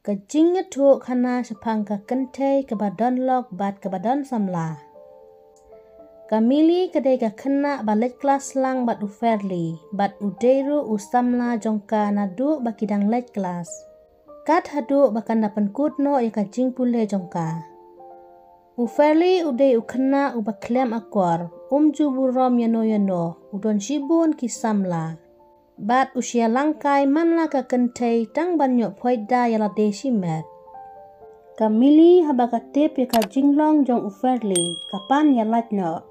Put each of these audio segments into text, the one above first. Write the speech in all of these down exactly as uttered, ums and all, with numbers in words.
Ka jingïathuhkhana shaphang ka kynthei kaba don lok bad kaba don samla. Ka Millie ka dei ka khynnah ba leit klas lang bad u Fairley, bad u dei ruh u samla jong ka naduh ba ki dang leit klas. Kat haduh ba kan da pynkut noh ïa ka jingpule jong ka. U Fairley u dei u khynnah uba khlem akor, um ju burom ïano ïano, u don shibun ki samla. Bad u shia lang kai man la ka kynthei tang ban ïoh phoit da ïa lade shimet. Ka Millie haba ka tip ïa ka jinglong jong u Fairley, ka pan ïa lait noh.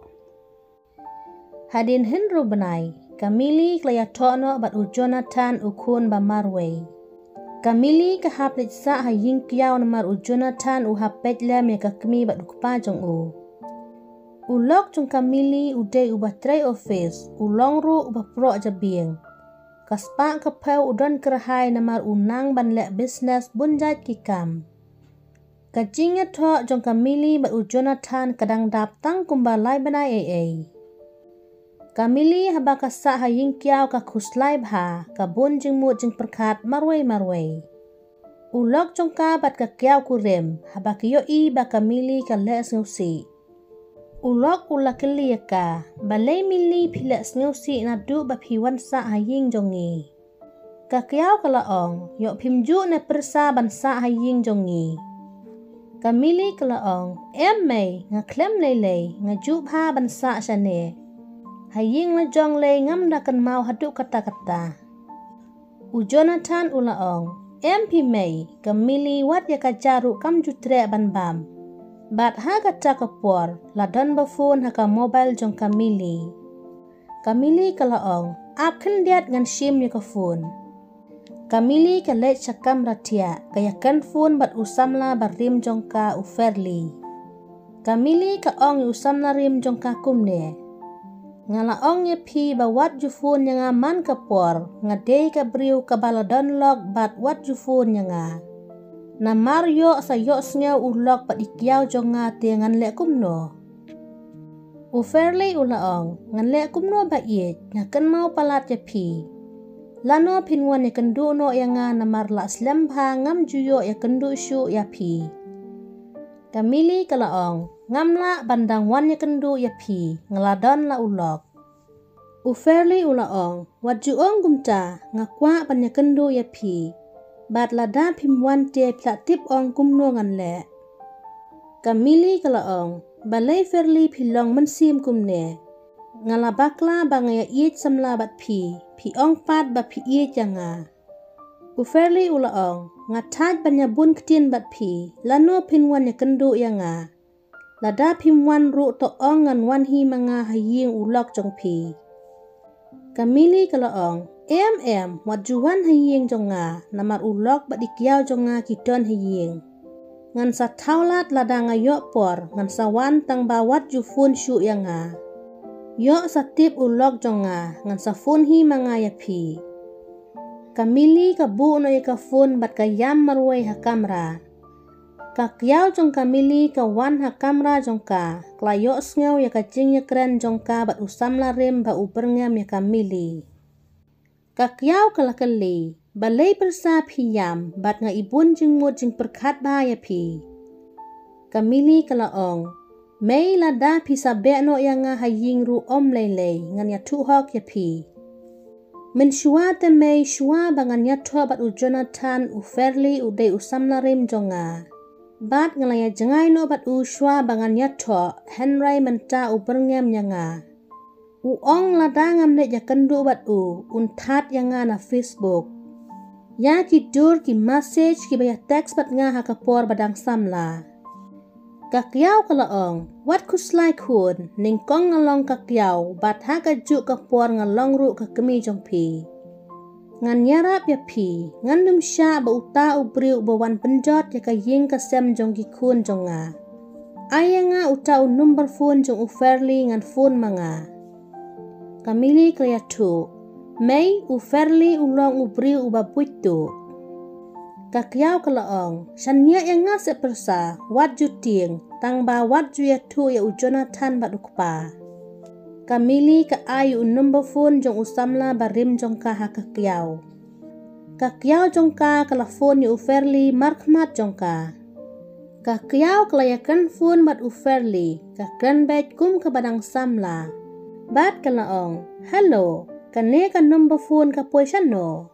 Hadien hynriew bnai, ka Millie ka la ïathoh noh bad u Jonathan u khun ba marwei. Ka Millie ka hap leit sah ha ïing kiaw namar u Jonathan u hap peit lem ïa ka kmie bad u kpa jong u. U lok jong ka Millie u dei uba trei office, u long ruh uba proh jabieng. Ka spah ka phew u don kyrhai namar u nang ban leh business bun jait ki kam. Ka jingïathoh jong ka Millie bad u Jonathan ka dang dap tang kumba lai bnai ei ei. Ka Millie haba ka sah ha ïing kiaw ka khuslai bha, ka bun jingmut jingpyrkhat marwei marwei. U lok jong ka bad ka kiaw kurim, haba ki ïohi ba ka Millie ka leh sngewsih. U lok u la kylli ïa ka, balei Millie phi leh sngewsih naduh ba phi wan sah ha ïing jong ngi. Ka kiaw ka la ong, ïoh phim ju ne pyrsa ban sah ha ïing jong ngi. Ka Millie ka la ong, em mei, nga khlem lei lei, nga ju bha ban sah shane. Ha ïing la jong lei ngam da kynmaw haduh katta katta. U Jonathan u la ong, em phi mei, ka Millie wat ïa ka ja ruh kam ju treh ban bam. Bad ha kata ka por, la don ba phone ha ka mobile jong ka Millie. Ka Millie ka la ong, ap khyndiat ngan shim ïa ka phone. Ka Millie ka leit sha kamra thiah, ka ïakren phone bad u samla barim jong ka u Fairley. Ka Millie ka ong ïa u samla rim jong ka kumne. Nga la ong ïa phi ba wat ju phone ïa nga man ka por, nga dei ka briew kaba la don lok bad wat ju phone ïa nga. Namar ïoh sa ïohsngew u lok bad i kiaw jong nga te ngan leh kumno. U Fairley u la ong, ngan leh kumno ba ïeit, nga kynmaw palat ïa phi. Lano phin wan ïakynduh noh ïa nga namar la slem bha ngam ju ïoh ïakynduh shuh ïa phi. Ka Millie ka la ong, ngam lah ban dang wan ïakynduh ïa phi, nga la don la u lok. U Fairley u la ong, wat ju ong kumta, nga kwah ban ïakynduh ïa phi. Bad lada phim wan te phi lah tip ong kumno ngan leh. Ka Millie ka la ong, balei Fairley phi long mynsiem kumne. Nga la bakla ba nga ïa ïeit samla bad phi, phi ong pat ba phi ïeit ïa nga. U Fairley u la ong, nga thait ban ïa bun ktien bad phi, lano phin wan ïakynduh ïa nga. Lada phim wan ruh to ong ngan wan hi ma nga ha ïing u lok jong phi. Ka Millie ka la ong, em em, wat ju wan ha ïing jong nga, namar u lok bad i kiaw jong nga ki don ha ïing. Ngan sa thaw lad lada nga ïoh por, ngan sa wan tang ba wat ju phone shuh ïa nga. Ïoh sa tip u lok jong nga, ngan sa phone hi ma nga ïa phi. Ka Millie ka buh noh ïa ka phone bad ka ïam marwei ha kamra. Ka kiaw jong ka Millie ka wan ha kamra jong ka, ka la ïohsngew ïa ka jingïakren jong ka bad u samla rim ba u byrngem ïa ka Millie. Ka kiaw ka la kylli, balei pyrsa phi ïam, bad nga i bun jingmut jingpyrkhat bha ïa phi. Ka Millie ka la ong, mei lada phi sa beh noh ïa nga ha ïing ruh ym lei lei, ngan ïathuh hok ïa phi. Mynshuwa te mei shuwa ba ngan ïathoh bad u Jonathan u Fairley u dei u samla rim jong nga. Bad nga la ïa jngai noh bad u shuwa ba ngan ïathoh, hynrei mynta u byrngem ïa nga. U ong lada ngam leit ïakynduh bad u, un thad ïa nga na Facebook. Ïa ki dur ki message kiba ïa text bad nga ha ka por ba dang samla. Ka kiaw ka la ong, wat khuslai khun, nyngkong nga long ka kiaw, bad ha kajuh ka por nga long ruh ka kmie jong phi. Ngan ïarap ïa phi, ngan ym shah ba uta u briew uba wan pynjot ïa ka ïing ka sem jong ki khun jong nga. Ai ïa nga uta u number phone jong u Fairley ngan phone ma nga. Ka Millie ka la ïathuh, mei u Fairley u long u briew uba buit tuh. Ka kiaw ka la ong, shaniah ïa nga seh pyrsa, wat ju tieng, tang ba wat ju ïathuh ïa u Jonathan bad u kpa. Ka Millie ka ai u number phone jong u samla barim jong ka ha ka kiaw. Ka kiaw jong ka ka la phone ïa u Fairley markhmat jong ka. Ka kiaw ka la ïakren phone bad u Fairley, ka kren beit kum kaba dang samla. Bad ka la ong, "Hello, kane ka number phone ka poi shano?"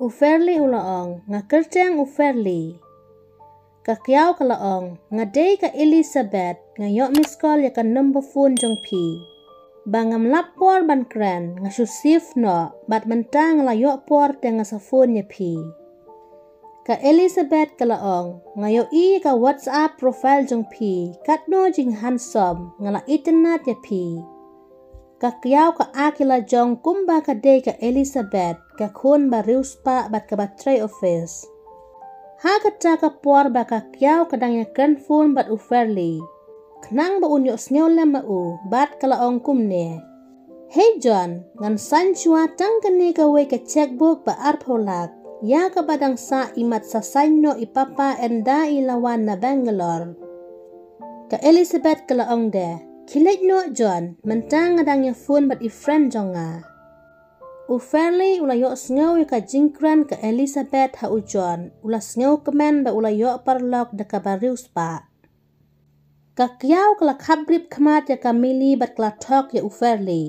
U Fairley u la ong, "Nga kyrteng u Fairley." Ka kiaw ka la ong, "Nga dei ka Elizabeth, nga ïoh miss call ïa ka number phone jong phi. Ba ngam lap por ban kren, nga shu save noh, bad mynta nga la ïoh por te nga sa phone ïa phi." Ka Elizabeth ka la ong, "Nga ïohi ka WhatsApp profile jong phi, katno jinghandsome, nga la itynnad ïa phi." Ka kiaw ka ai ki la jong kumba ka dei ka Elizabeth, ka khun ba riewspah bad kaba trei office. Ha kata ka por ba ka kiaw ka dang ïakren phone bad u Fairley, khnang ba un ïohsngew lem ma u, bad ka la ong kumne, "Hei John, ngan sign shuwa tang kane kawei ka checkbook ba arphew lak, ïa kaba dang sah imat sa sign noh i papa ynda i la wan na Bangalore." Ka Elizabeth ka la ong de, "Khie leit noh John, mynta nga dang ïa phone bad i friend jong nga." U Fairley u la ïohsngew ïa ka jingkren ka Elizabeth ha u John, u la sngewkmen ba u la ïoh paralok da kaba riewspah. Ka kiaw ka la khapbrip khmat ïa ka Milly bad ka la thok ïa u Fairley.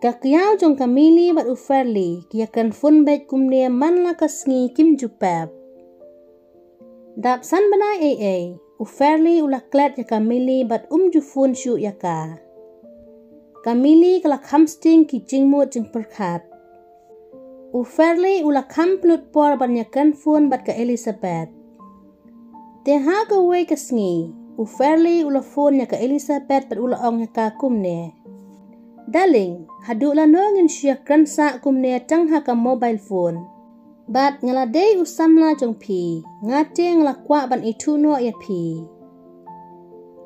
Ka kiaw jong ka Milly bad u Fairley ki ïakren phone beit kumne man la ka sngi kim ju pep. Dap san bnai ei ei, u Fairley u la klet ïa ka Milly bad um ju phone shuh ïa ka. Ka Milly ka la kham sting ki jingmut jingpyrkhat. U Fairley u la kham pynlut por ban ïakren phone bad ka Elizabeth. Te ha kawei ka sngi, u Fairley u la phone ïa ka Elizabeth bad u la ong ïa ka kumne, "Darling, haduh lano ngin shu ïakren sah kumne tang ha ka mobile phone? Bad nga la dei u samla jong phi, nga te nga la kwah ban ithuh noh ïa phi."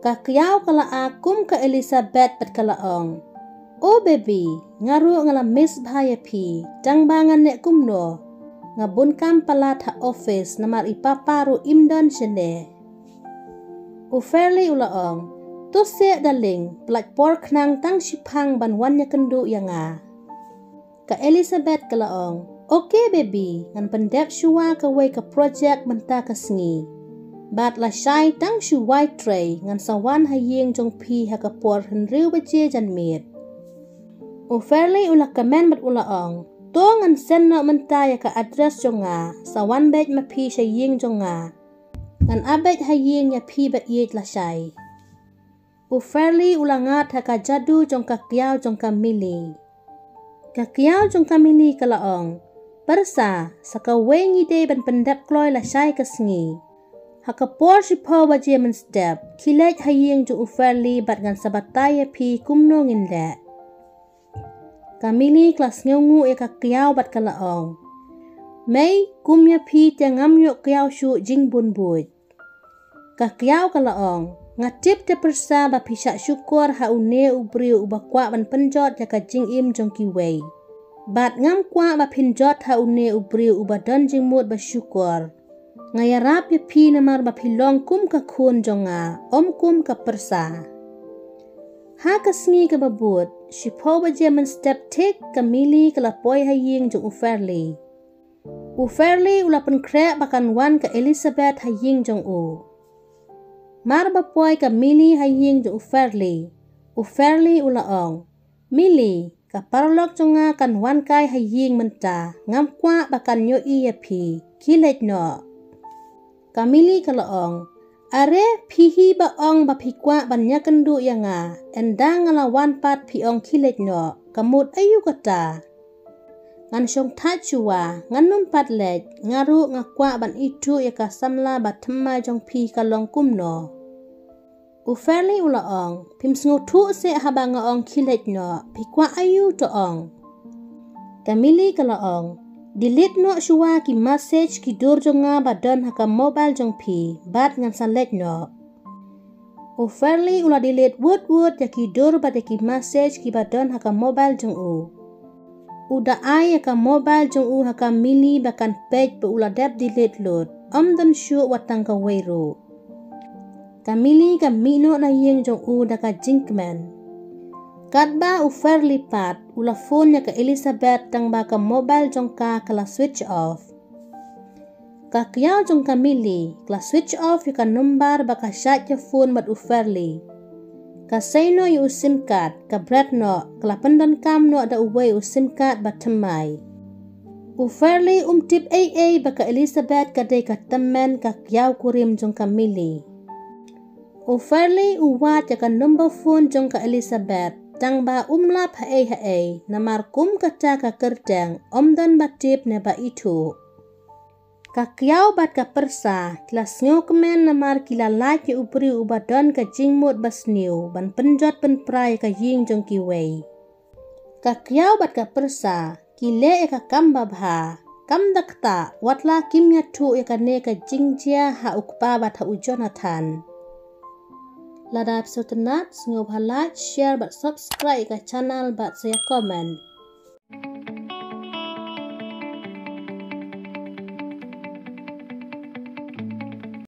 Ka kiaw ka la ak kum ka Elizabeth bad ka la ong, "O baby, nga ruh nga la miss bha ïa phi, tang ba ngan leh kumno, nga bun kam palat ha office namar i papa ruh im don shane." U Fairley u la ong, "To seh darling, pyllait por khnang tang shiphang ban wan ïakynduh ïa nga." Ka Elizabeth ka la ong, "Ok baby, ngan pyndep shuwa kawei ka project mynta ka sngi. Bad lashai tang shu wai trei ngan sa wan ha ïing jong phi ha ka por hynriew baje janmiet." U Fairley u la kmen bad u la ong, "To ngan send noh mynta ïa ka address jong nga, sa wan beit ma phi sha ïing jong nga. Ngan ap beit ha ïing ïa phi ba ïeit lashai." U Fairley u la ngat ha ka jadu jong ka kiaw jong ka Milly. Ka kiaw jong ka Milly ka la ong, "Pyrsa, sa kawei ngi dei ban pyndep kloi lashai ka sngi. Ha ka por shiphew baje mynstep, khie leit ha ïing jong u Fairley bad ngan sa batai ïa phi kumno ngin leh." Ka Milly ka la sngewnguh ïa ka kiaw bad ka la ong, "Mei, kum ïa phi te ngam ïoh kiaw shuh jingbun buit." Ka kiaw ka la ong, "Nga tip te pyrsa ba phi shah shukor ha une u briew uba kwah ban pynjot ïa ka jingim jong kiwei. Bad ngam kwah ba phin jot ha une u briew uba don jingmut ba shukor. Nga ïarap ïa phi namar ba phi long kum ka khun jong nga, ym kum ka pyrsa." Ha ka sngi kaba bud, shiphew baje mynstep thik, ka Milly ka la poi ha ïing jong u Fairley. U Fairley u la pynkhreh ba kan wan ka Elizabeth ha ïing jong u. Mar ba poi ka Milly ha ïing jong u Fairley, u Fairley u la ong, "Milly, ka paralok jong nga kan wan kai ha ïing mynta, ngam kwah ba kan ïohi ïa phi, khie leit noh." Ka Milly ka la ong, "Are, phi hi ba ong ba phi kwah ban ïakynduh ïa nga, ynda nga la wan pat phi ong khie leit noh, ka mut aïu kata? Ngan shong thait shuwa, ngan nym pat leit, nga ruh nga kwah ban ithuh ïa ka samla ba thymmai jong phi ka long kumno." U Fairley u la ong, "Phim sngewthuh seh haba nga ong khie leit noh, phi kwah aïu to ong?" Ka Milly ka la ong, "Delete noh shuwa ki message ki dur jong nga ba don ha ka mobile jong phi, bad ngan sa leit noh." U Fairley u la delete wut wut ïa ki dur bad ïa ki message kiba don ha ka mobile jong u. U da ai ïa ka mobile jong u ha ka Milly ba kan peit ba u la dep delete lut, ym don shuh wat tang kawei ruh. Ka Milly ka mih noh na ïing jong u da ka jingkmen. Katba u Fairley pat u la phone ïa ka Elizabeth tang ba ka mobile jong ka ka la switch off. Ka kiaw jong ka Millie ka la switch off ïa ka number ba ka shait ïa phone bad u Fairley. Ka sei noh ïa u sim card, ka bret noh, ka la pyndonkam noh da uwei u sim card ba thymmai. U Fairley um tip ei ei ba ka Elizabeth ka dei ka tymmen ka kiaw kurim jong ka Millie. U Fairley u wad ïa ka number phone jong ka Elizabeth, tang ba um lap haei haei, namar kum kata ka kyrteng ym don ba tip ne ba ithuh. Ka kiaw bad ka pyrsa ki la sngewkmen namar ki la lait ïa u briew uba don ka jingmut ba sniew ban pynjot pynpra ïa ka ïing jong kiwei. Ka kiaw bad ka pyrsa ki leh ïa ka kam ba bha, kam da ktah wat la kim ïathuh ïa kane ka jingjia ha u kpa bad ha u Jonathan. Lada phi sngewtynnat, sngewbha like, share bad subscribe ïa ka channel bad sa ïa comment.